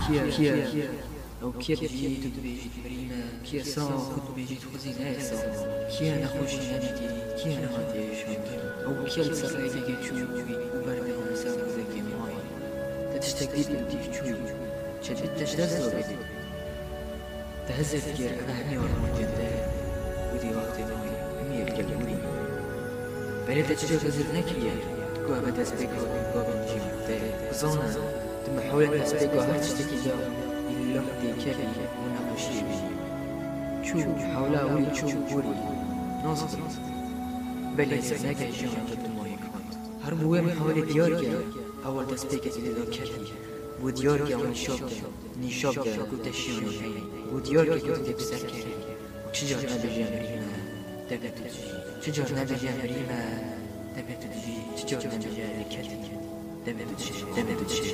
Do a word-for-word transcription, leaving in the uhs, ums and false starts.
Kî ye? Kî ye? Ew kî ye dibêjît mirî me? Kî ye sawa ku dibêjît xwezî neyê sawa? Kî ye nexweşî nedîtî? Kî ye nehatiye şandin? Ew kî ye li ser rêkekê çû û berdê xwe li ser xwezekê mayî? Te tiştek dît û tî çû? Çi dît te ji dest da bît? Te hizir dikir eve hemî armancên te û dî wextê mayî hemî yek yek bûrî. Berê te çi car hizir nekiriye ku eve destpêka bavên jiyana te ye? Bizane, tu mihawlên destpêka her tiştekî de îllah têkevî û nexweşiyê bî. Çû, mihawla wî çû û borî. Nas bî. Belê hizir neke jiyana te bi mayî kand. Her bi wê mihawlê diyar ke ewil destpêkê tu tê de ketî. Bû diyar ke ew nîşab de, nîşab de ku te şiyanî heye. Bû diyar ke ku tu dê bi ser kerî. Û çi car nebêje mirî me, deme tu dijî. Çi car nebêje mirî me, deme tu dijî. Çi car nebêje lê ketî, deme tu dijî. Deme tu dijî.